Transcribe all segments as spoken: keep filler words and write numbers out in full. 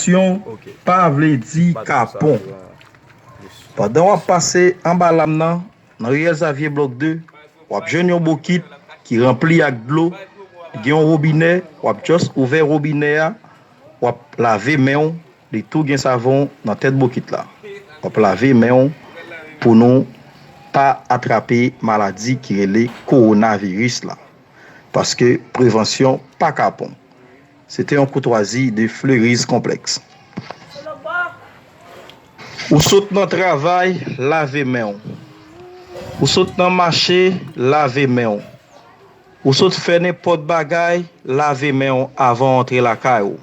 Prevansyon pa vle di kapon. Pandan w ap pase anba lam nan, nan riyèl Zavye blòk de, w ap jwenn yon bokit ki ranpli ak dlo. Li gen yon wobinè, w ap just ouvè wobinè a, w ap lave men w, li tou gen savon nan tèt bokit la. W ap lave men w pou nou pa atrape maladi ki rele kowonaviris la. Paske prevansyon pa kapon. Se te yon koutwazi de Fleuri's Complex. Ou sot nan travay, lave men w. Ou sot nan mache, lave men w. Ou sot fè nenpòt bagay, lave men w avan w antre lakay ou.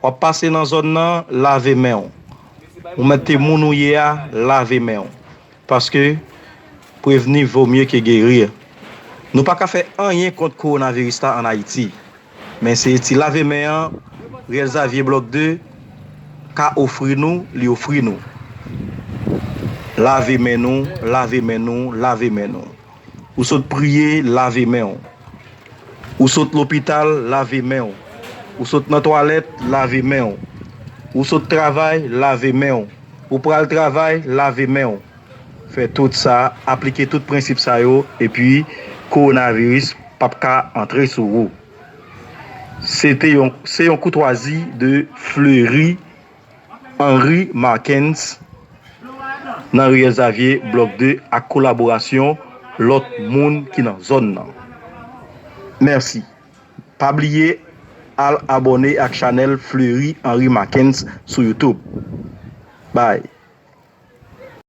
W ap pase nan zòn nan, lave men w. Ou mèt te moun ou ye a, lave men w. Paske prevni vo mye ke geri. Nou pa ka fè anyen kont kowonaviris la ann Ayiti. Men se ti lave men an, Riyèl Zavye blòk de ka ofri nou, li ofri nou. Lave men nou, lave men nou, lave men nou. Ou sot priye, lave men w. Ou sot lopital, lave men w. Ou sot nan twalèt, lave men w. Ou sot travay, lave men w. Ou pral travay, lave men w. Fè tout sa, aplike tout prensip sa yo, epi kowonaviris p ap ka antre sou ou. Se te yon, se yon koutwazi de Fleury Henry Markens nan riyèl Zavye, blòk de, ak kolaborasyon lòt moun ki nan zòn nan. Mèsi. Pa bliye al abòne ak chanèl Fleury Henry Markens sou YouTube. Bye.